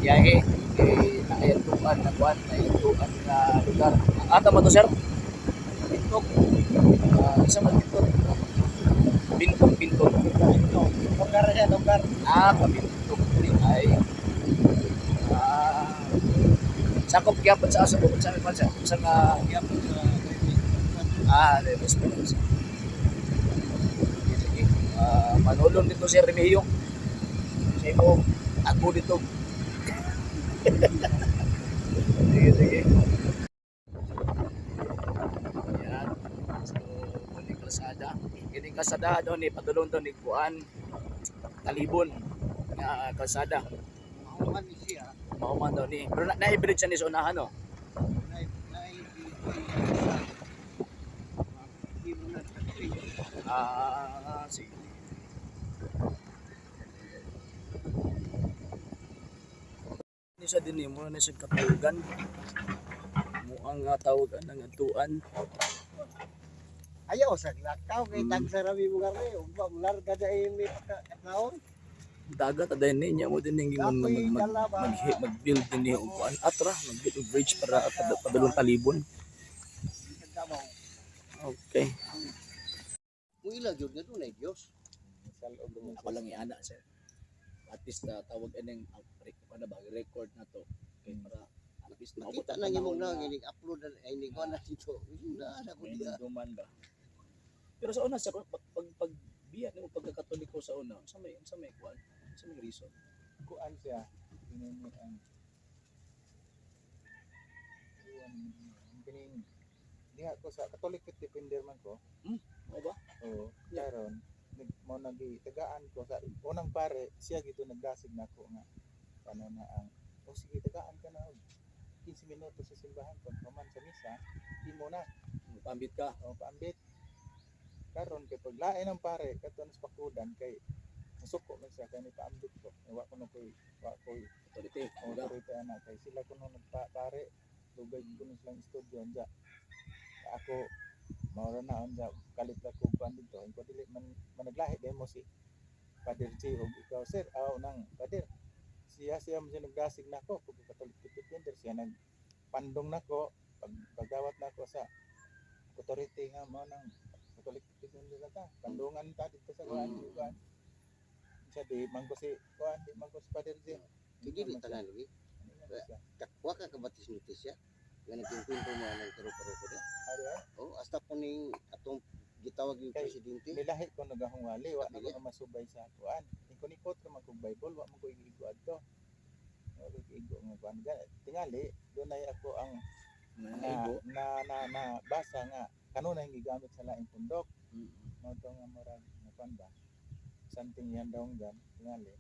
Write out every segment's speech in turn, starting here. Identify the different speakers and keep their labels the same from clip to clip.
Speaker 1: Biyahe kay naayadtuan na kuan, naayadtuan nga lugar. Ata mo to, sir? Bintok. Ah, isa man bintok. Bintok, bintok.
Speaker 2: Ito, lugar siya, lugar.
Speaker 1: Ah, kabintok ni ay. Ah, sakop gyapon sa asa bukod sa aming bansa. Sa nga
Speaker 2: Gyapon sa
Speaker 1: ah, Rivers Pinas. Sige, sige. Ah, manulong dito si Remigio. Sa imo, ako dito. Sige, sige. Yan. So, kuning kalsada. Kining kalsada daw ni padulong daw ni Kuan Talibon nga kalsada.
Speaker 2: Mahuman ni siya.
Speaker 1: Mauman daw ni. Pero na na-bridge siya ni sa unahan, no? Ah, sige. Ni siya din eh, muna na siya katugan. Muang nga tawag ang atuan.
Speaker 2: Ayaw sa lakaw kay tagsarami mo gari ug ba larga dai may pagkataon.
Speaker 1: Dagat aday niya mo din ning ingon nga mag mag mag, mag-build din ni og kuan atra, mag-build og bridge para padulong Talibon. Okay.
Speaker 2: Muila gyud nga dunay Dios.
Speaker 1: Ako lang iana, sir. At least na tawag ining ano ba, record na to. Okay, para at least maabot
Speaker 2: Makita
Speaker 1: ang
Speaker 2: na imong
Speaker 1: panahon
Speaker 2: na
Speaker 1: na
Speaker 2: nginig upload na ay ni kuan na dito. Na na ko
Speaker 1: may
Speaker 2: diha.
Speaker 1: duman ba. Pero sa una, sir, pag biya nimo pagkakatoliko sa una, sa may kuan, sa may reason?
Speaker 3: Kuan siya kinini ang kuan kining diha ko sa Catholic Faith Defender man ko.
Speaker 1: Mao ba?
Speaker 3: Oo.
Speaker 1: Yeah.
Speaker 3: Karon nag mo nagi tagaan ko sa unang pare siya gito nagdasig nako nga ano na ang, "Oh, sige, tagaan ka na og 15 minuto sa simbahan pag human sa misa imo na."
Speaker 1: Pambit ka.
Speaker 3: O paambit. Karon kay paglain ang pare katon sa pakudan kay nasuko man siya kay ni paambit ko. Eh, wa ko no koy wa koy
Speaker 1: Authority. Kumbaga.
Speaker 3: authority ana kay sila kuno nagpapare, dugay kuno silang studio unja ako mao ra na unja kalit ra ko kuan dito ko dili man managlahi demo si Father J og ikaw, sir, aw nang Father siya siya mo siya nagdasig nako pag Catholic Defender, siya nagpandong nako pag pagdawat nako sa authority nga mao nang Catholic Defender ta pandungan ta dito sa kuan kuan siya di man ko si kuan di man ko si Father J.
Speaker 2: Kay dili tanan lagi.
Speaker 3: Ano siya?
Speaker 2: Wa ka kabatis notisya. Nga nagkwento mo ang karo-karo ko diha.
Speaker 3: Ari ay.
Speaker 2: Oh, hasta ko ning atong gitawag yung
Speaker 3: Kay-
Speaker 2: presidente.
Speaker 3: Nilahi ko nagahungwali, wa na ko na masubay sa kuan. Ikon-ikot ra man kog Bible, wa man ko igo adto. Wa ko igo nga kuan. Tingali dunay ako ang na
Speaker 1: Naigo.
Speaker 3: na na, na basa nga kanunay gigamit sa laing pundok. Mao to nga murag nga kuan ba? Something yan daw gan tingali.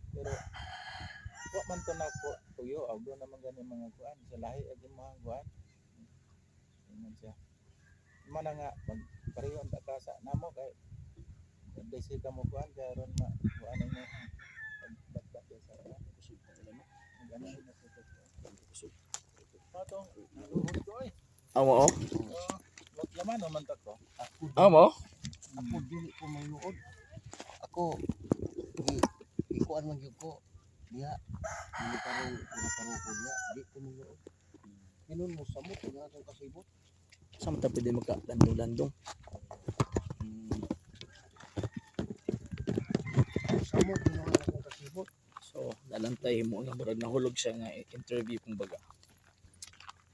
Speaker 3: Pero wa man to nako tuyo aw doon naman gani mga kuan sa lahi ag imong kuan. Ingon siya. Mo na nga pag pareho ang ka sa namo kay disi ka mo kuan kay aron ma kuan ang mo pagbatbat sa kuan.
Speaker 1: Kusog pa wala no.
Speaker 3: Ano na sa
Speaker 1: Kusog.
Speaker 3: Patong naluhod ko eh.
Speaker 1: Amo oh.
Speaker 3: Oh, lot laman o man ko.
Speaker 1: Amo.
Speaker 2: Ako dili ko mayuod. Ako gi ikuan man gyud ko diha. Hindi parang parang ko diha, di ko mayuod. Pinon mo samot nga atong kasibot.
Speaker 1: Sa mata pwede magka landong-landong.
Speaker 2: Samot nga atong kasibot.
Speaker 1: So, nalantay mo nga murag nahulog siya nga interview kumbaga.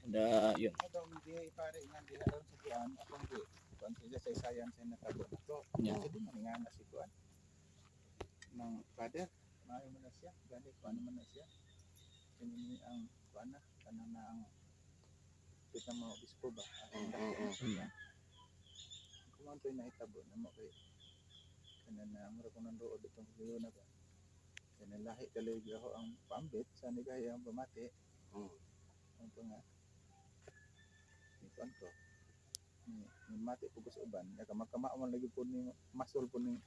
Speaker 1: And yun.
Speaker 3: Atong diha pare nga diha ron sa kuan akong gi kuan siya sa isayan sa natabo nako.
Speaker 1: Yeah.
Speaker 3: Kasi di man nga na si kuan. Nang father, maayo man na siya, gani kuan man na siya. Kini ang kuan na kanang na ang kita mo obispo ba? Ang dako na siya. Kung ano nahitabo na mo kay kanan na mura ko nang rood itong hiyo na ba. Kanang lahi tuloy ako ang paambit sa nigay ang pamati. Ang to nga. Ni kuan ko. Ni mati po ko sa uban. Naka magkamao man lagi po ni masol po ni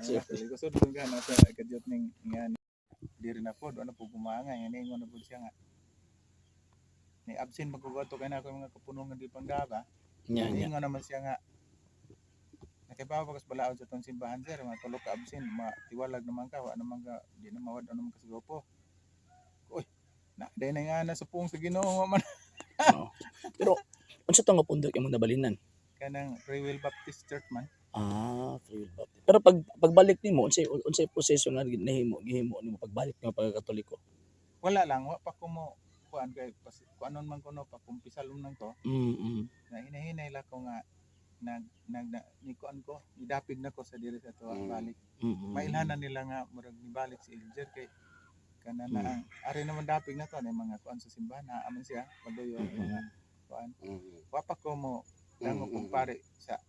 Speaker 1: Siyempre.
Speaker 3: ko sud kung gana sa kadyot ning nga diri na po do na po gumanga yan ingon na po siya nga ni absent magkugoto kay na ako yung mga kapunong nga di panggaba.
Speaker 1: Nya nya.
Speaker 3: Ingon naman siya nga nakibaw pa kas balaod sa tong simbahan, sir, mga tulo ka absent, matiwalag naman ka, wa naman ka di na mawad naman ka sa grupo. Na dai na nga na sa puong sa Ginoo man.
Speaker 1: Oo. Pero unsa to nga pundok imong nabalinan?
Speaker 3: Kanang Free Will Baptist Church man.
Speaker 1: Ah, Free Will Baptist. Pero pag pagbalik nimo, unsay proseso nga nahimo gihimo nimo pagbalik nimo pagka-Katoliko?
Speaker 3: Wala lang, wa pa ko mo kuan kay kuanon man kuno pa kumpisalon man ko. Na hinahinay lang ko nga nag nag na, ni kuan ko, nidapig na ko sa diri sa tuwa balik. Mailhanan nila nga murag nibalik si Elger kay kana na ang ari naman dapig na to na mga kuan sa simbahan na aman siya paduyo mga kuan. Wa pa ko mo dangog kong pare sa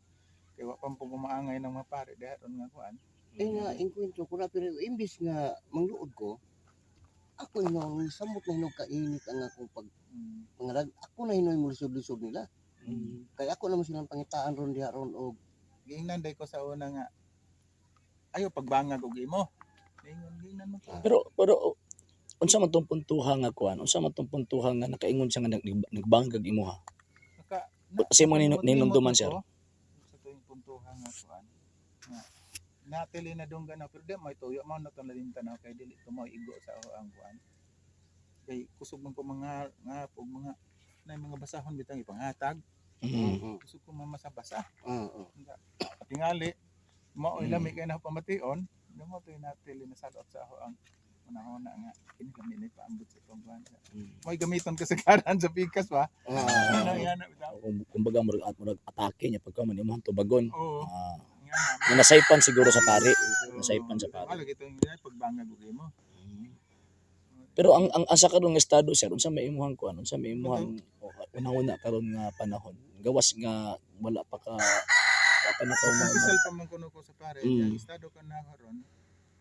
Speaker 3: kay wa pa po gumaangay ng mga pare diha ron nga kuan.
Speaker 2: Eh nga engkwentro ko na, pero imbis nga mangluod ko, ako inoong samot na hinog kainit ang akong pag pangalag, ako na hinoy mo lisod-lisod nila. Kaya ako naman silang pangitaan ron diha ron og
Speaker 3: Giingnan day ko sa una nga ayo pagbangag og imo. Ingon giingnan man ko.
Speaker 1: Pero pero unsa man tong puntuha nga kuan? Unsa man tong puntuha nga nakaingon siya nga nagbangag imuha?
Speaker 3: Naka
Speaker 1: Sa imong
Speaker 3: nakalimot-limot
Speaker 1: ninumduman,
Speaker 3: na
Speaker 1: sir?
Speaker 3: ko sa tuwing puntuhan nga kuan. Nga natili na donggan na pero di may tuyo mao na tong lalim tanaw kay dili to mao igo sa ako ang kuan. Kay kusog man ko mga nga og mga na mga basahon bitang ipanghatag. Kusog ko mamasa-basa. Tingali mao lami kay na pamation, mo to natili na salot sa ako ang unahona nga kini lami ni paambot sa itong kuan. Mo'y gamiton kasagaran sa pikas ba? Ano yan bitaw?
Speaker 1: Kumbaga murag atake niya pagka man imong tubagon.
Speaker 3: Oo.
Speaker 1: Ah,
Speaker 3: Nga na.
Speaker 1: nga nasaypan siguro sa pari.
Speaker 3: Oo.
Speaker 1: Nasaypan sa pari.
Speaker 3: Wala gito yung pagbangag og imo.
Speaker 1: Pero ang sa karong estado, sir, unsa may imuhang kuan, unsa may imuhang una-una karon nga panahon? Gawas nga wala pa ka wa pa na ka
Speaker 3: Kumpisal pa man kuno ko sa pare, ang estado ka na karon,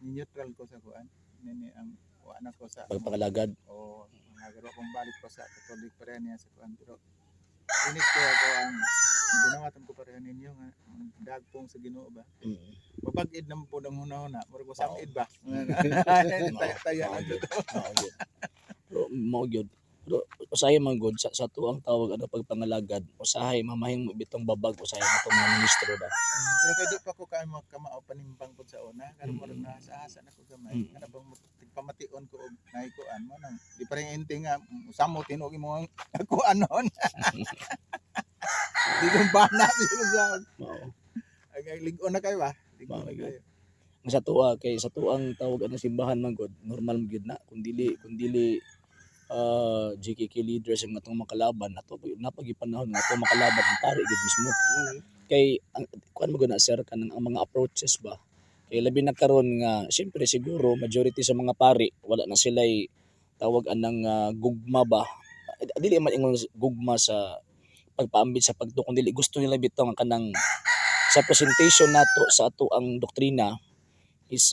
Speaker 3: ni neutral ko sa kuan. Nini ang wa na ko sa
Speaker 1: pagpakalagad.
Speaker 3: O mga garo kong balik ko sa Catholic pareha niya sa kuan, pero init kaya ko ang binawatan ko pareha ninyo nga dagpong sa Ginoo ba. Mabag-id naman po ng hunahuna, murag ko samid ba. Taya
Speaker 1: Mao
Speaker 3: na
Speaker 1: gyud. Mao gyud. Pero mao gyud. Pero usahay man gud sa tuang tawag ano pagpangalagad, usahay mamahimo bitong babag usahay mo itong mga ministro ba.
Speaker 3: Pero kay di pa ko kay kamao panimbang pud sa una, karon murag nasa-asa na ko gamay. Kana bang tigpamation ko og naikuan mo nang di pa rin inti nga samot tinuog imo ang kuan noon. Di ko bana di ko sa
Speaker 1: Mao.
Speaker 3: ang lig-on na kayo ba? Lig-on na
Speaker 1: Mao gyud.
Speaker 3: kayo.
Speaker 1: Nga sa tuwa kay sa tuang tawag ano simbahan man gud, normal man gyud na kung dili GKK leaders ang atong makalaban ato napagipanahon nga atong makalaban ang pari gyud mismo. Kay ang kuan mo gud na, sir, kanang ang mga approaches ba, kay labi na karon nga siyempre siguro majority sa mga pari wala na sila'y tawag anang gugma ba. Eh, dili man ingon gugma sa pagpaambit sa pagtuo kun dili gusto nila bitaw nga kanang sa presentation nato sa ato ang doktrina is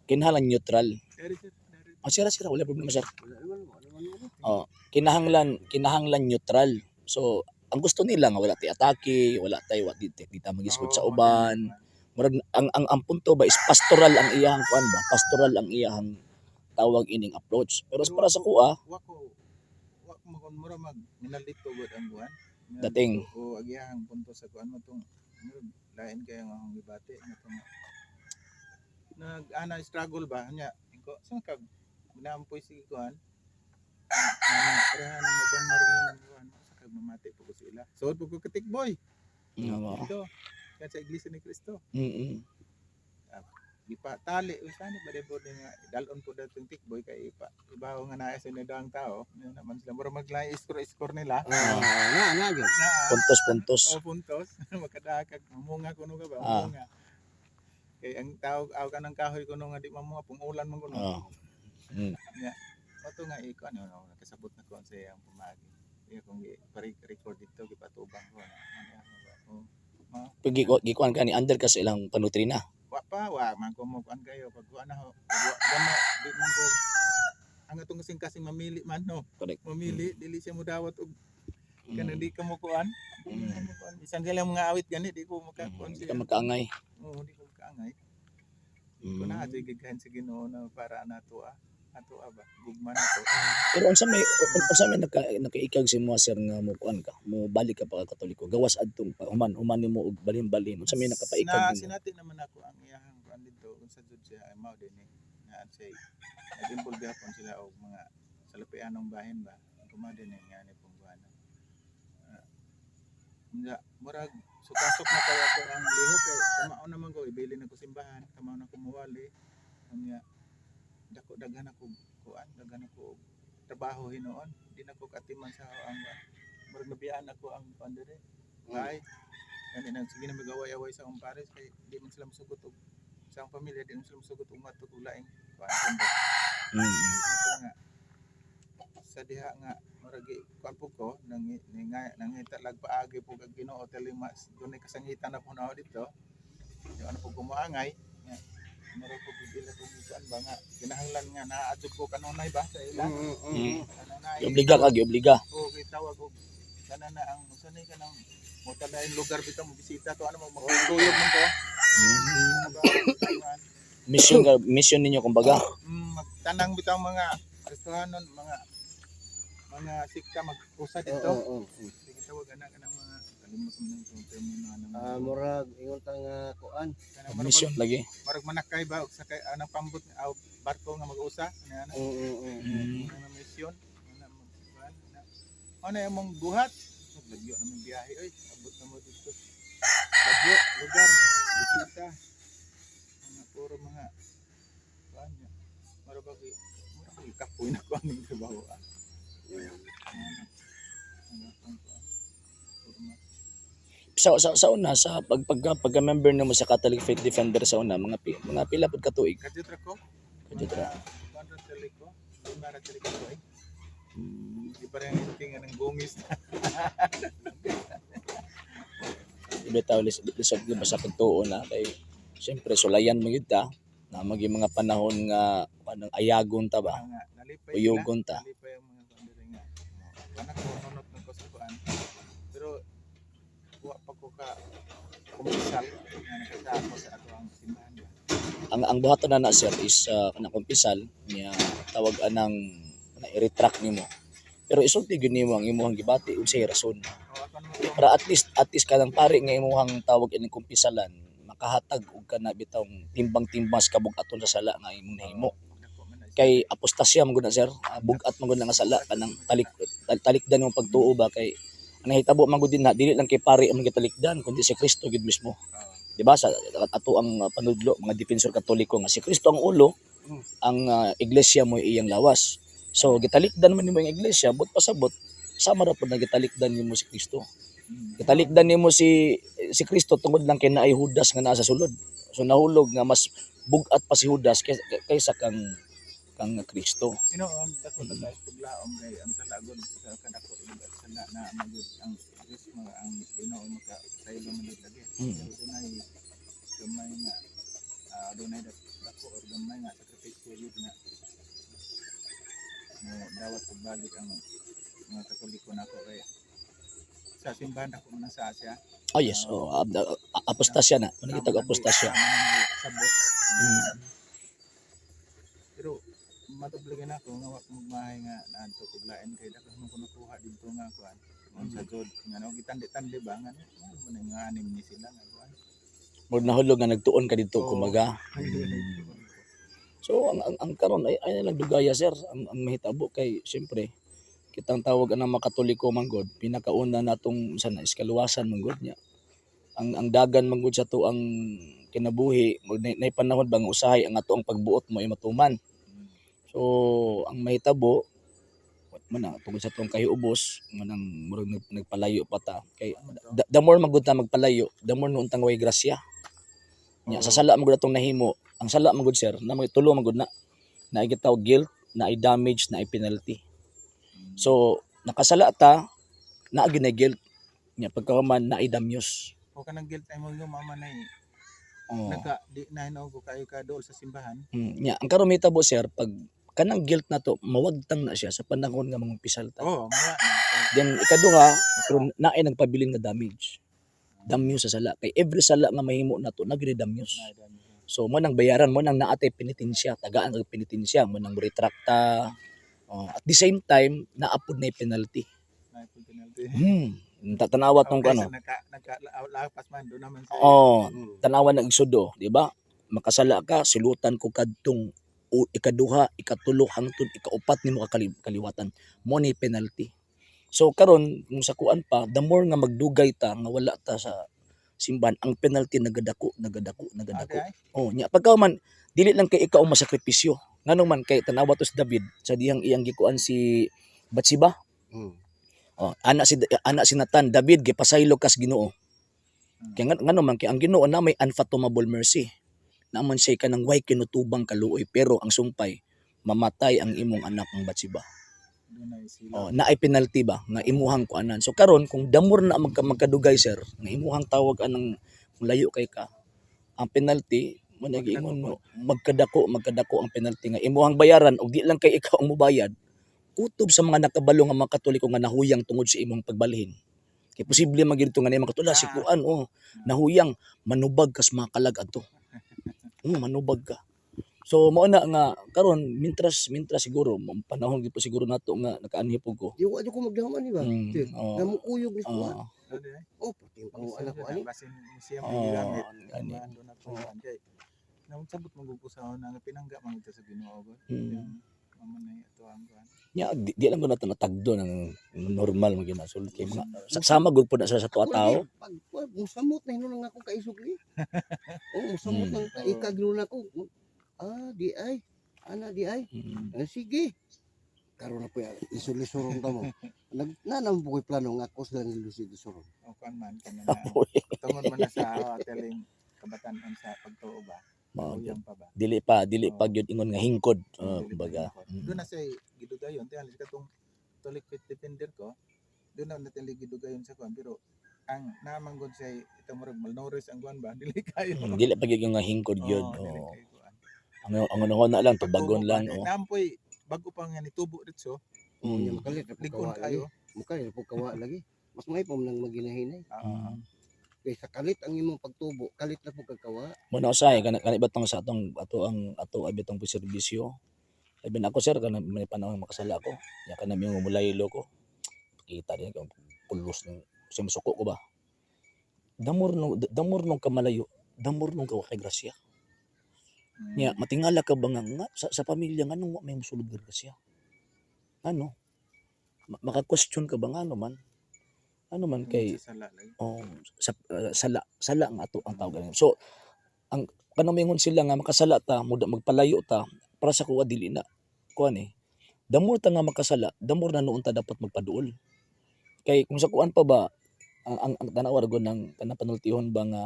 Speaker 1: kinahanglan neutral.
Speaker 3: Dari sir, dari.
Speaker 1: Oh, sira sira, wala problema, sir.
Speaker 2: Wala naman, wala naman.
Speaker 1: Oh, kinahanglan kinahanglan neutral. So ang gusto nila nga wala tay atake, wala tay wa di, di ta magisgot sa
Speaker 3: Oo,
Speaker 1: uban. Murag ang punto ba is pastoral ang iyahang kuan ba? Pastoral ang iyahang tawag ining approach. Pero para sa kuha,
Speaker 3: Wa ko wa ko makon mura mag minalito gud ang kuan.
Speaker 1: Dating.
Speaker 3: O agiyahang punto sa kuan mo tong murag lain kay ang akong gibati nga tong nag ana struggle ba nya ko sa kag ginampoy sige kuan. Ana pareha na mo bang marilyan ang kuan sa kag mamati po ko sila. Suod po ko katikboy.
Speaker 1: Nga.
Speaker 3: Dito kan sa Iglesia ni Cristo. Gipatali usa ni ba po nga dalon po datong tikboy kay ipa ibaw nga naa sa nidang tao. Yun naman sila mura maglay score nila.
Speaker 2: Ah, na na gyud.
Speaker 3: Na
Speaker 1: Puntos puntos.
Speaker 3: o puntos makadakag mamunga kuno ka ba mamunga. Kay ang tao aw ka ng kahoy kuno nga di mamunga pungulan man kuno. Ato nga iko ano no nakasabot na ko sa iyang pamagi. Iya kung record dito gipatubang ko na. Ano ba? Oh.
Speaker 1: Pag gikuan ka ni under ka sa ilang panutrina.
Speaker 3: Wa pa wa man ko mo kuan kayo pag kuan na ho. Wa gama di man ko ang atong kasing-kasing mamili man no.
Speaker 1: Correct.
Speaker 3: Mamili dili siya modawat og kanang di ka mo kuan. Di ka mo kuan. Bisan sila mga awit gani di ko makakuan
Speaker 1: Di
Speaker 3: siya.
Speaker 1: ka makaangay.
Speaker 3: Oo, di ko makaangay. Ko na adyo'y gighan sa Ginoo na para nato ah. Ato ah ba gugma nato.
Speaker 1: Pero unsa may nakaikag si mo, sir, nga mo kuan ka, mo balik ka pa ka Katoliko. Gawas adtong pa human human nimo og balhin-balhin. Unsa may nakapaikag
Speaker 3: Na
Speaker 1: nimo?
Speaker 3: sinati naman ako ang iyahang kuan dito. Kung sa jud siya ay mao din eh na say nag-involve gihapon sila og mga salapianong bahin ba kung mao din eh nga ni pong kuan. Nga murag sukasok na kaya ko ang lihok kay kamao naman ko, ibili na ko simbahan, kamao na ko muwali. Unya dako, daghan ako kuan, daghan ako og trabaho hinuon, di na ko katiman sa ang murag nabiyaan ako ang kuan dire ay gani nang sige na magaway-away sa akong pares kay di man sila mosugot og sa akong pamilya, di man sila mosugot og ngadto og laing kuan kundi ito nga sa diha nga murag kuan po ko nang nangita lag paagi po kag Ginoo tali mas dunay kasangitan na po na ako dito, di ano po kumuangay nga murag po ila ko kuan ba nga kinahanglan nga naa jud ko kanunay ba sa ila kanunay.
Speaker 1: Obliga ka, giobliga.
Speaker 3: O kay tawag og kana na ang unsa ni kanang mo talain lugar bitaw mo bisita to ano mo magtuyog man ko ano ba kuan.
Speaker 1: Mission ka, mission ninyo kumbaga.
Speaker 3: Magtanang bitaw mga Kristohanon, mga sikta mag-usa dito.
Speaker 2: Oo.
Speaker 3: Sige, tawag anak kanang mga kalimot mo nang itong termino anang
Speaker 2: Ah, murag ingon ta nga kuan.
Speaker 3: kanang murag,
Speaker 1: Mission lagi.
Speaker 3: Murag manakay ba og sakay anang pambot aw barko nga mag-usa ano ana ana mission ana mag-kuan ana ano imong buhat. Lagyo naman biyahe oy, abot na mo dito, lagyo lugar bisita mga puro mga kuan niya murag kapoy na ko ang trabaho ah. Ano, ang akong kuan puro mga
Speaker 1: Sa una sa pag pagka, pagka member nimo sa Catholic Faith Defender sa una, mga pila pud ka tuig?
Speaker 3: Kadyot ra ko.
Speaker 1: Kadyot ra.
Speaker 3: Kuan ra tali ko. 5 ra tali ko eh. Di pa rin ang nga ng gungis.
Speaker 1: Bitaw lisod gyud ba sa pagtuo na kay siyempre sulayan mo gyud ta na magi mga panahon nga kanang ayagon ta ba,
Speaker 3: Nga nalipay sila.
Speaker 1: uyugon ta.
Speaker 3: Nalipay ang mga kuan diri nga. Kuan ako nunot ng ko sa kuan. Pero wa pa ko ka kumpisal nga nakasako sa ato ang simbahan ba.
Speaker 1: Ang buhaton na na sir is kanang kumpisal niya, tawag anang na i-retract nimo. Pero isulti gyud nimo ang imuhang gibati unsay rason.
Speaker 3: O ako naman ko
Speaker 1: Para at least kanang pari nga imuhang tawag ining kumpisalan makahatag og kana bitawng timbang-timbang sa kabug-aton sa sala nga imong nahimo.
Speaker 3: Dako man na siya.
Speaker 1: Kay apostasya man gud na sir, bug-at man gud na nga sala, kanang talikdan imong pagtuo ba, kay ang nahitabo man gud din na dili lang kay pari ang gitalikdan kundi si Kristo gid mismo.
Speaker 3: Oo.
Speaker 1: Di ba sa ato ang panudlo mga defensor Katoliko nga si Kristo ang ulo, ang iglesia mo iyang lawas. So gitalikdan man nimo ang iglesia, but pasabot sama ra pud na gitalikdan nimo si Kristo. Gitalikdan nimo si si Kristo tungod lang kay naay Judas nga naa sa sulod. So nahulog nga mas bug-at pa si Judas kaysa kang Kristo.
Speaker 3: Hinuon dako ta guys paglaom kay ang sala gud sa kadako gud at sala na magyud ang Diyos mga ang Ginoo maka saylo man gud lagi. Pero dunay gamay nga dunay dako or gamay nga sakripisyo gyud nga mo dawat pagbalik ang mga Katoliko nako kay sa simbahan dako man sa Asia.
Speaker 1: Oh yes, oh, apostasya na. Ano kitag apostasya?
Speaker 3: Sabot. Pero matublagan ako nga wa ko magmahay nga naadto kog lain kay dako man ko nakuha didto nga kuan. Sa jud nga no gitandi-tandi ba nga ano man nga anim ni sila nga kuan.
Speaker 1: Murag nahulog nga nagtuon ka didto
Speaker 3: Oo.
Speaker 1: kumbaga. So ang karon ay lang dugaya sir ang mahitabo kay siyempre kitang tawag anang mga Katoliko man gud, pinakauna natong sana is kaluwasan man gud niya. Ang dagan man gud sa to ang kinabuhi, nay panahon ba nga usahay ang ato ang pagbuot mo ay matuman. So ang mahitabo man na tungod sa atong kahiubos man ang murag nagpalayo pa ta kay the more man gud ta magpalayo, the more nuon tang way grasya nya. Sa sala man gud atong nahimo, ang sala man gud sir na may tulo man gud na naay gitawag guilt, naay damage, naay penalty. So nakasala ta, naa gyud na guilt nya, pagkahuman naay damyos.
Speaker 3: O kanang guilt ay mo yung mama na
Speaker 1: Oh.
Speaker 3: naka di na hinuog ko kayo ka dool sa simbahan.
Speaker 1: Nya ang karon mahitabo sir, pag kanang guilt na to mawagtang na siya sa panahon nga mangumpisal ta.
Speaker 3: Oo, mawa na.
Speaker 1: Then ikaduha, pero naay nagpabilin nga damage. Damyos sa sala. Kay every sala nga mahimo nato nagre damyos.
Speaker 3: Naay damage.
Speaker 1: So mo nang bayaran mo nang naatay penitensya, tagaan kag penitensya, mo nang retrakta. Oh, at the same time, naapod na penalty.
Speaker 3: Naay pud penalty.
Speaker 1: Tanawa tong
Speaker 3: Okay,
Speaker 1: ano.
Speaker 3: sa naka lapas man doon naman sa
Speaker 1: Oh, tanawa ng Exodo, di ba? Makasala ka, silutan ko kadtong ikaduha, ikatulo hangtod ikaupat nimo ka kaliwatan. Mo ni penalty. So karon kung sa kuan pa, the more nga magdugay ta nga wala ta sa simbahan, ang penalty nagadako, nagadako, nagadako.
Speaker 3: Ate ay.
Speaker 1: Oh, nya pagka man dili lang kay ikaw ang masakripisyo. Ngano man kay tanawa to si David sa dihang iyang gikuan si Bathsheba. Oh, anak si Nathan, David gipasaylo kas Ginoo. Kay ngano man kay ang Ginoo na may unfathomable mercy. Naman siya kanang way kinutubang kaluoy, pero ang sumpay mamatay ang imong anak ang Bathsheba.
Speaker 3: Dunay sila.
Speaker 1: Oh, naay penalty ba nga imuhang kuanan. So karon kung damor na magkadugay, sir, nga imuhang tawag anang kung layo kay ka, ang penalty mo nagiingon mo magkadako, magkadako ang penalty nga imuhang bayaran, og di lang kay ikaw ang mobayad, kutob sa mga nakabalo nga mga Katoliko nga nahuyang tungod sa imong pagbalhin. Kay posible man gyud nga mga katula si kuan, oh, nahuyang, manubag kas mga kalag adto. Manubag ka. So mao na nga karon mintras siguro panahon gyud po siguro nato nga nakaanhi pug ko.
Speaker 2: Di wa jud ko magdaman di ba? Di,
Speaker 1: Oh,
Speaker 2: namukuyog ni kuha.
Speaker 1: Oh,
Speaker 3: Ate ay.
Speaker 2: Oh, pati ang panguan ako ani.
Speaker 3: Basin siya
Speaker 1: Oh,
Speaker 3: may gigamit.
Speaker 1: gani.
Speaker 3: Ano na po kay nagsabot man gud ko sa una nga pinangga man ito sa Ginoo ko. Yung mamo na ato ang kuan.
Speaker 1: Nya di lang ko nato natagdo ng normal man gyud na sulod kay mga sama gud po na sa tuwa
Speaker 2: Ako
Speaker 1: tao.
Speaker 2: lagi, pag kuha, musamot na hinuon akong kaisog ni. Oh, musamot nang kaikag hinuon ako. Ah, di ay. Ana di ay. Ah, sige. Karon na po ya, lisod-lisoron ta mo. Nag na po ko'y plano nga ako sila nilisod-lisoron.
Speaker 3: O kuan man kana na. Tungod man na sa teling kabatan-on sa pagtuo ba.
Speaker 1: Mao gyud.
Speaker 3: Huyang pa ba?
Speaker 1: Dili pa gyud ingon nga hingkod, oh,
Speaker 3: Dili pa
Speaker 1: kumbaga.
Speaker 3: hingkod. Doon na siya gidugayon tingali sa katong Catholic Faith Defender ko. Doon na natin gidugayon sa kuan, pero ang naman gud siya ito murag malnourished ang kuan ba, dili kayo.
Speaker 1: Dili pa gyud nga hingkod gyud.
Speaker 3: Oo, dili
Speaker 1: Oh.
Speaker 3: kayo kuan.
Speaker 1: Ang unahon na lang tubagon
Speaker 3: Pagtubo
Speaker 1: lang
Speaker 3: pa,
Speaker 1: oh.
Speaker 3: Nampoy bago pa nga nitubo ditso,
Speaker 2: Oh, nya makalit ra po
Speaker 3: ligon
Speaker 2: kawa lagi.
Speaker 3: kayo.
Speaker 2: Makalit ra po kawa lagi. Mas may pa man nang maginahinay. Kay sa kalit ang imong pagtubo, kalit na po kag kawa.
Speaker 1: Mo na usay kana kana batong sa atong ato ang ato abi tong serbisyo. Labi na ako, sir, kana may panahon makasala ko. Ya kana mi mulaylo ko. Kita din kung pulos ng simusuko ko ba. Damor nung kamalayo, damor nung kay grasya. Nya matingala ka ba nga sa pamilya nganong wa may mosulod nga grasya? Ano? Maka-question ka ba nga ano man? Ano man kay
Speaker 3: sa sala lagi.
Speaker 1: Oh, sa sala sala nga ato ang tawag ani. So ang kanang mingon sila nga makasala ta, muda magpalayo ta, para sa kuwa dili na kuan eh. The more ta nga makasala, the more na noon ta dapat magpaduol. Kay kung sa kuan pa ba ang tanawa ra gud ng kanang panultihon ba nga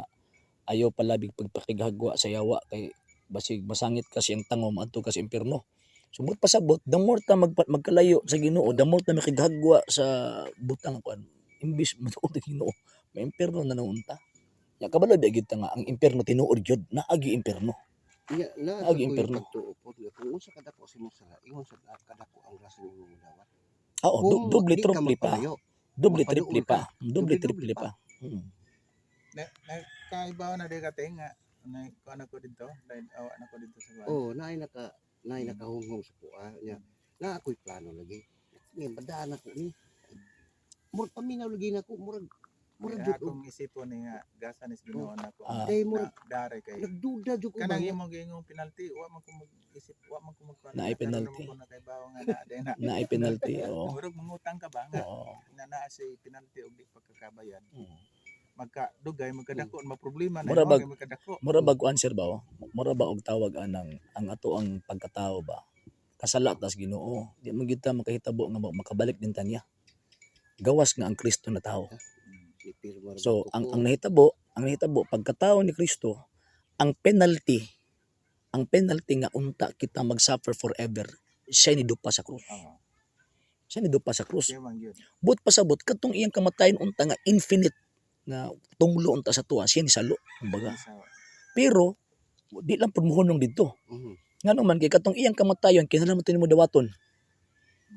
Speaker 1: ayaw palabig pagpakighagwa sa yawa kay basig masangit kasi ang tango maadto ka sa impierno. So but pasabot, the more ta magkalayo sa Ginoo, the more ta makighagwa sa butang kuan, imbis motuo sa Ginoo, may impierno na noon ta. Ya kabalo ba gyud ta nga ang impierno tinuod gyud, naagi impierno.
Speaker 2: Nya na
Speaker 1: Agi
Speaker 2: sa ko'y
Speaker 1: impierno.
Speaker 2: pagtuo po nga kung unsa kadako sa imong sala, ingon sa kadako ang grasya nga imong madawat.
Speaker 1: Oo,
Speaker 2: Kung
Speaker 1: doble
Speaker 2: di ka
Speaker 1: triple pa.
Speaker 2: magpalayo,
Speaker 1: Doble
Speaker 2: magpaduol
Speaker 1: triple
Speaker 2: ka.
Speaker 1: pa. Doble
Speaker 2: Doble-doble
Speaker 1: triple
Speaker 2: pa.
Speaker 1: pa.
Speaker 3: Na, nakaibaw na di ka nga na kuan ako dito, dahil awa na ko dito sa kuan.
Speaker 2: Oh, naay nakahunghong sa kuha nya. Na ako'y plano lagi. Nga badaan ako ni. Murag paminaw lagi nako, murag
Speaker 3: Kaya
Speaker 2: jud og
Speaker 3: akong isipon ni nga gasa ni sa Ginoo nako.
Speaker 2: Kay murag
Speaker 3: Dare kay
Speaker 2: nagduda jud ko ba
Speaker 3: kanang
Speaker 2: nga
Speaker 3: imong giingong penalty, wa man ko mag-isip, wa man ko magkuan.
Speaker 1: Naay
Speaker 3: Karon
Speaker 1: penalty.
Speaker 3: naman ko nakaibaw nga naa day na.
Speaker 1: Naay penalty, oo.
Speaker 3: Murag mangutang ka ba nga
Speaker 1: Oo.
Speaker 3: nga naa siya penalty og di pagkakabayad. Magka dugay magkadako maproblema na
Speaker 1: Mura
Speaker 3: imo kay magkadako.
Speaker 1: Mura bag kuan, sir, ba oh? Mura ba og tawag anang ang ato ang pagkatao ba? Kasala tas Ginoo. Di man gyud ta makahitabo nga makabalik din ta niya. Gawas nga ang Kristo na tao.
Speaker 2: Nipirma ra
Speaker 1: So
Speaker 2: ba
Speaker 1: ang
Speaker 2: ko?
Speaker 1: ang nahitabo pagkatao ni Kristo, ang penalty nga unta kita mag-suffer forever, siya ni dupa sa krus. Siya ni dupa sa krus.
Speaker 3: Siya man gyud.
Speaker 1: But pasabot katong iyang kamatayon unta nga infinite nga tunglo unta sa tuwa, siya ni salo kumbaga. Pero di lang pud mohunong didto. Ngano man kay katong iyang kamatayon kinahanglan mo nimo dawaton.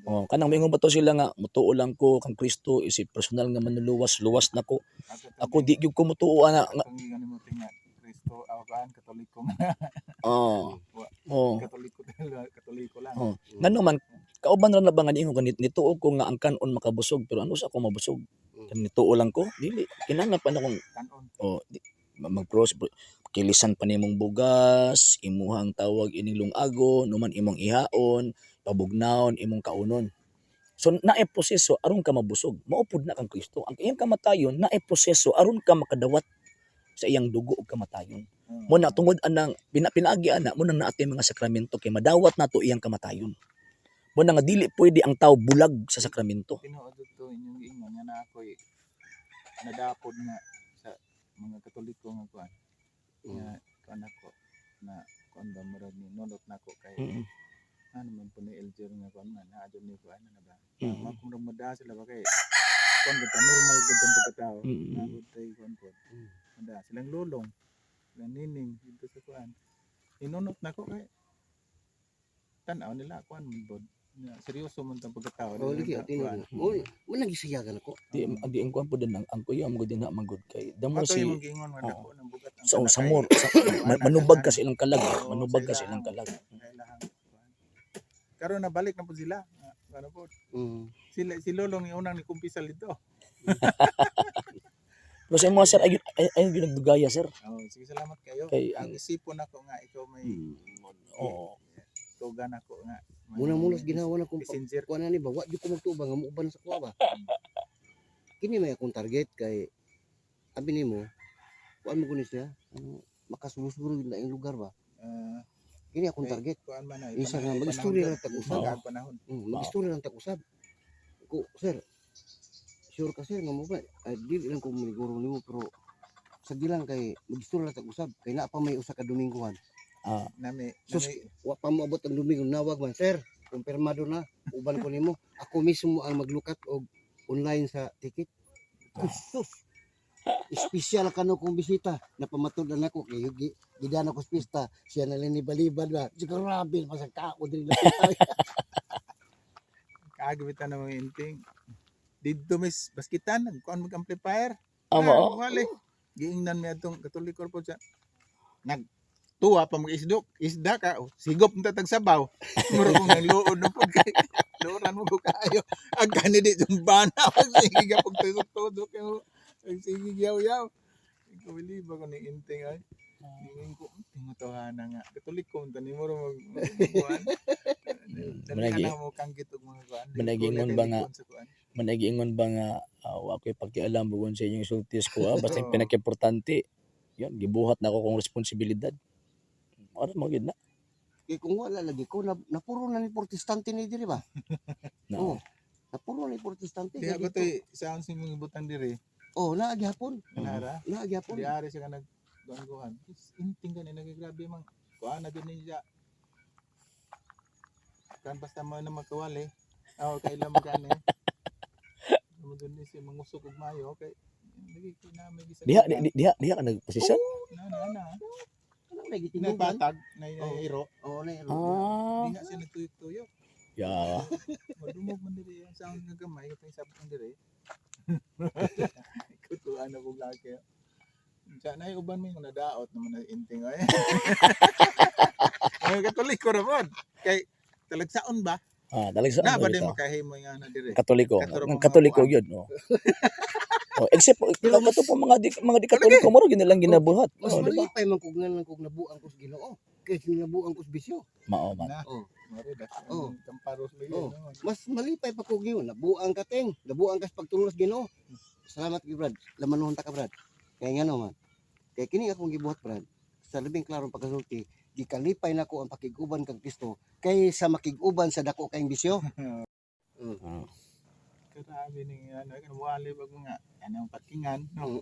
Speaker 1: Oh, kanang moingon ba to sila nga mutuo lang ko kang Kristo isip personal nga manluluwas, luwas nako. Ako di gyud ko mutuo ana nga.
Speaker 3: Akong ingon nimo tinga Kristo aw kuan Katoliko nga.
Speaker 1: Oh.
Speaker 3: Katoliko talaga, Katoliko lang.
Speaker 1: Oh. Ngano man kauban ra na ba nga niingon ka nituo ko nga ang kanon makabusog, pero ano sa ako mabusog? Nituo lang ko, dili kinahanglan pa na kong
Speaker 3: Kanon.
Speaker 1: oh, di, mag Kilisan pa nimong bugas, imuhang tawag ining lungago, numan imong ihaon, pabugnawon, imong kaunon. So naay proseso aron ka mabusog. Mao pud na kang Kristo. Ang iyang kamatayon naay proseso aron ka makadawat sa iyang dugo ug kamatayon. Mo na tungod anang pinaagi ana mo nang naatay mga sakramento kay madawat nato iyang kamatayon. Mo na nga dili pwede ang tao bulag sa sakramento.
Speaker 3: Tinuod to inyong giingon nga na ako'y nadapod nga sa mga Katoliko nga kuan nga kuan ako na kuan ba, murag ni nunot nako kay ano man po ni Elger nga kuan man naa jud ni kuan na ba, mm. Murag mada sila ba kay kuan ba ta, normal gud tong pagkatao, naa gud tay kuan po, mada silang lulong, silang nining dito sa kuan, inunot nako kay tan-aw nila kuan man bod nga seryoso man tong pagkatao.
Speaker 2: Oh,
Speaker 3: Dili
Speaker 2: lagi
Speaker 3: na
Speaker 2: tinuod.
Speaker 3: kuan.
Speaker 2: Mo mo nagisayagan ako.
Speaker 1: Di di ang kuan po din ang kuya mo din na magud kay damo
Speaker 3: Mao to
Speaker 1: si
Speaker 3: imong giingon nga
Speaker 1: Oo.
Speaker 3: dako ng bugat ang
Speaker 1: sa
Speaker 3: kalakay.
Speaker 1: samor sa, manubag ka sa ilang kalag,
Speaker 3: Oo,
Speaker 1: manubag ka
Speaker 3: sa
Speaker 1: sa ilang kalag.
Speaker 3: Sa ilahang kuan. Karon nabalik na po sila. Ah, ano po? Sila si Lolong yung unang nikumpisal dito.
Speaker 1: Pero sa imo, sir, ayun ay, ayun gyud nagdugaya, sir.
Speaker 3: Oh, sige, salamat kayo.
Speaker 1: Kay
Speaker 3: Ang isipon nako nga ikaw may
Speaker 1: Oo.
Speaker 3: tugan ako nga.
Speaker 2: Muna muna sa ginawa na kung
Speaker 3: Messenger.
Speaker 2: kuan na ni ba, wa jud ko magtuba nga muuban sa kuha ba. Kini may akong target kay abi nimo kuan mo kuno siya, ano, makasulosuro yun na yung lugar ba.
Speaker 3: Ah,
Speaker 2: Kini akong
Speaker 3: kay
Speaker 2: target.
Speaker 3: kuan man na
Speaker 2: Isa nga, mag-istorya lang tag-usab.
Speaker 3: Panahon. Panahon.
Speaker 2: Mag-istorya lang tag-usab. Ko, sir, sure ka, sir nga mo ba? Ay, dili lang ko maniguro nimo pero sa gilang kay mag-istorya lang tag-usab kay naa pa may usa ka Domingohan.
Speaker 3: Nami,
Speaker 2: Sus,
Speaker 3: nami
Speaker 2: wa pa moabot ang Domingo, nawag man, sir. Kumpirmado na, uban ko nimo. Ako mismo ang maglukat og online sa ticket. Sus. Espesyal ka no kong bisita. Napamatud-an ako kay gidan ako sa pista. Siya na lang ni balibad ba. Grabe pa sa kao diri na pista.
Speaker 3: Kaagbitan na mga inting. Didto mis baskitan kuan mag amplifier.
Speaker 1: Amo.
Speaker 3: Ah, wali. Giingnan mi atong Katoliko po siya. Nagtuwa pa mag isdok, isda ka, oh, sigop nta tag sabaw. Mura kong nangluod na pud kay luoran mo ko kaayo. Ang kani di bana, sige ka pag tusok-tusok kayo. Ang sige yaw-yaw. Ikaw ba ko ni inting ay. Ningin ko tingatohana nga. Katoliko unta ni mo mag kuan.
Speaker 1: Managi-
Speaker 3: Dali mo kanggit og mga kuan.
Speaker 1: Managingon ba nga-
Speaker 3: Sa kuan.
Speaker 1: Managingon ba nga wa ko'y pakialam bugon sa inyong sultis ko, ah, basta yung
Speaker 3: Oo.
Speaker 1: pinaka-importante yun gibuhat na ako kong responsibilidad. Ora mo gyud na.
Speaker 2: Kay kung wala lagi ko na, napuro na ni protestante ni diri ba?
Speaker 1: No.
Speaker 2: Oh. Napuro na ni protestante.
Speaker 3: Diha
Speaker 2: Kay
Speaker 3: ko
Speaker 2: dito.
Speaker 3: to'y sound sa imong ibutang diri.
Speaker 2: Oh, naa gihapon.
Speaker 3: Nara.
Speaker 2: Naa gihapon.
Speaker 3: Diari siya ka nag kuan. Inting ka ni nagagrabe mang kuan na gud niya. Kan basta mo na magkawali. Aw kay ilang magkani. Mo dun ni siya mangusok og mayo kay lagi kay na may gisa.
Speaker 1: Diha diha diha ka nagposisyon.
Speaker 3: Na na na.
Speaker 2: Ano lagi tingugan?
Speaker 3: Nagpatag na
Speaker 2: Oh.
Speaker 3: iro.
Speaker 2: Oh, na
Speaker 1: Ah.
Speaker 3: Diha siya nagtuyok-tuyok.
Speaker 1: Ya.
Speaker 3: Madumog man diri ang sound nga gamay itong sabot diri. Kutuan na kog laki. Sa nay uban mi nga nadaot naman na inting ay. Ay, Katoliko ra pod. Kay talagsaon ba?
Speaker 1: Ah, talagsaon
Speaker 3: Na ba
Speaker 1: ba
Speaker 3: di
Speaker 1: dito?
Speaker 3: makahimo nga na diri?
Speaker 1: Katoliko.
Speaker 3: Katuro
Speaker 1: Ang
Speaker 3: mga
Speaker 1: Katoliko
Speaker 3: kuan.
Speaker 1: gyud, no. Oh, except
Speaker 2: Pero mas-
Speaker 1: kato po mga di Katoliko mo gyud nilang ginabuhat.
Speaker 2: Mas
Speaker 1: Oh, di ba?
Speaker 2: malipay man kog nga lang kog nabuang ko sa Ginoo kaysa nabuang ko sa bisyo.
Speaker 1: Mao man.
Speaker 3: Na.
Speaker 2: Oh.
Speaker 3: Maro da.
Speaker 2: Oh.
Speaker 3: Kamparos lagi.
Speaker 2: Oh.
Speaker 3: No?
Speaker 2: Mas malipay pa kog yun. Nabuang ka ting, nabuang ka sa pagtulos Ginoo. Salamat gyud, Brad. Lamanuhon ta ka, Brad. Kay ngano man. Kay kini akong gibuhat, Brad. Sa labing klarong pagkasulti, gikalipay nako ang pakig-uban kang Kristo kaysa makig-uban sa dako kayong bisyo.
Speaker 1: Ah.
Speaker 3: Grabe ning ano, kan wali pag mga ano ang parkingan, no.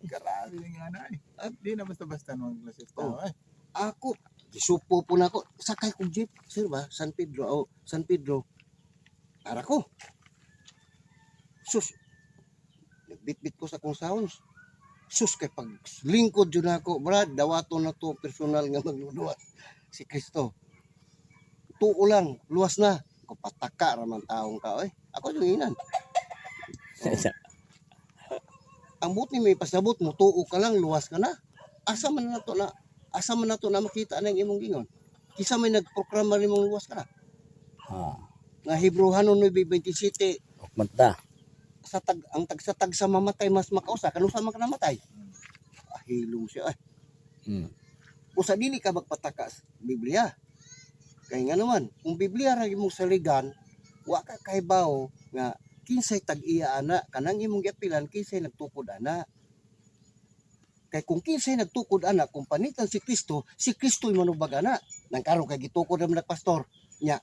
Speaker 3: Grabe ning ano ay. At di na basta-basta no ang klases
Speaker 2: Oh.
Speaker 3: tao ay.
Speaker 2: Ako, gisupo po na ako. Sakay kog jeep, sir ba? San Pedro, oh, San Pedro. Ara ko. Sus. Nagbitbit ko sa akong sounds. Sus, kay pag lingkod yun ako, Brad, dawato na to personal nga magluluwas si Kristo. Tuo lang, luwas na. Ko pataka raman taong ka, oy. Ako yung inan. Oh. Ang buti may pasabot mo, tuo ka lang, luwas ka na. Asa man na to na makita na ang imong gingon? Kisa may nagprograma nimong luwas ka na.
Speaker 1: Ah,
Speaker 2: Nga Hebrew 9:27
Speaker 1: manta.
Speaker 2: sa tag ang tag sa mamatay mas makausa kanusa man ka namatay. Ah, hilom siya ay. Usa dili ka magpataka sa Biblia. Kay nga naman, kung Biblia ra imong saligan, wa ka kahibaw nga kinsay tag-iya ana, kanang imong giapilan, kinsay nagtukod ana. Kay kung kinsay nagtukod ana, kung panitan si Kristo, si Kristo manubag ana. Nang karon kay gitukod naman ng pastor. Nya,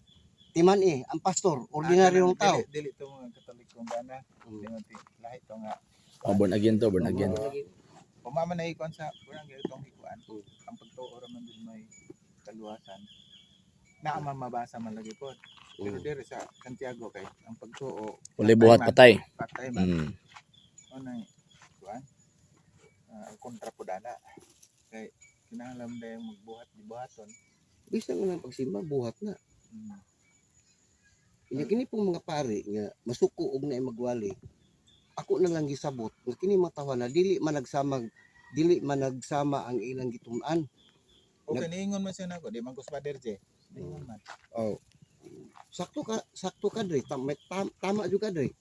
Speaker 2: timan eh, ang pastor, ordinaryong tao.
Speaker 3: Dili, dili to mga Katoliko nga na. Dili lahi to nga.
Speaker 1: Oh, born again to, born again.
Speaker 3: Pumama na ikuan sa kurang itong ikuan. Ang pagtuo ra man din may kaluwasan. Naa man mabasa man lagi pod. Pero diri sa Santiago kay ang pagtuo
Speaker 1: Walay buhat, patay.
Speaker 3: Patay man. Ano kuan? Ah, kontra po dana. Kay kinahanglan dayong magbuhat di buhaton.
Speaker 2: Bisan nga ng pagsimba, buhat na. Inya kini pong mga pare nga masuko og naay magwali. Ako na lang gisabot nga kini mga tawa na dili man nagsama ang ilang gitun-an.
Speaker 3: Okay, niingon man siya nako, di man ko sa Father J. Niingon man.
Speaker 2: Oh. Sakto ka dre, tama jud ka dre.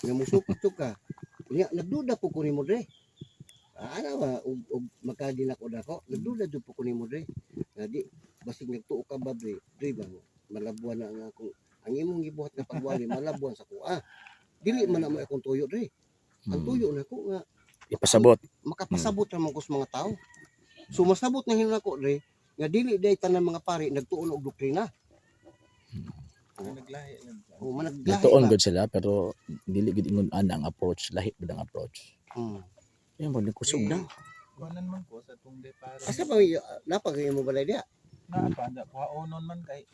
Speaker 2: Nga musukot jud ka. Unya nagduda po ko nimo dre. Ah, ana ba og makadinako dako, nagduda jud po ko nimo dre. Nga di basig nagtuo ka ba dre? Dre ba malabuan na ang akong ang imong gibuhat nga pagwali malabuan sa kuha. Dili man na mo akong tuyo dre. Ang tuyo nako nga
Speaker 1: Ipasabot.
Speaker 2: Makapasabot ra man ko sa mga tao. So masabot na hinuon nako dre nga dili day tanan mga pari nagtuon og doktrina.
Speaker 3: Naglahi lang siya.
Speaker 2: O managlahi
Speaker 1: Natuon
Speaker 2: ba?
Speaker 1: gud sila pero dili gud ingon ana ang approach, lahi gud ang approach. Yan mo kusog na.
Speaker 3: Kuanan man ko sa tong de pare.
Speaker 2: Asa ba napag mo balay diya?
Speaker 3: Na pa da kuhaonon man kay